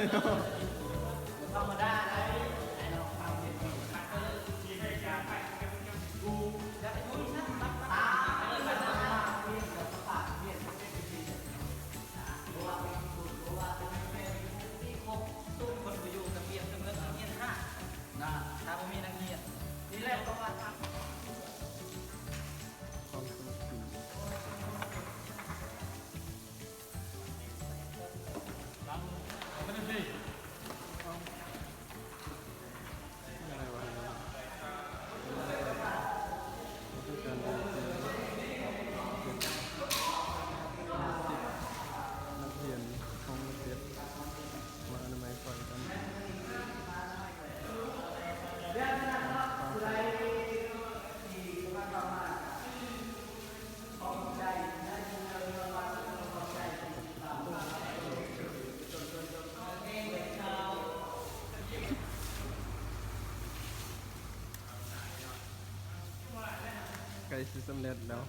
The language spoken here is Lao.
ທຳມະດາໄດ໋ ໄອ້ນ້ອງຟັງເພງນີ້ ຄັກເລີຍ ທີ່ໄດ້ຢາກໄປ ຢູ່ ຢ່າໄປຢູ່ຊັ້ນ ຕັດ ຕັດ ເອີ ຕັດ ຮຽນກັບສະພາບຮຽນ ເພາະວ່າເປັນທີ່ສຸດ ເພາະວ່າເປັນແມ່ນມີຄົບ ຊຸມຄົນບໍ່ຢູ່ ກະປຽບສະເໝືອນນັກຮຽນຂາດນະ ຖ້າບໍ່ມີນັກຮຽນ ນີ້ແຫຼະ ເພາະວ່າ ນັກຮຽນຫ້ອງເຈັດ ມາອະນາໄມກ່ອນກັນ. ໃກ້ຊິສຳເລັດແລ້ວ.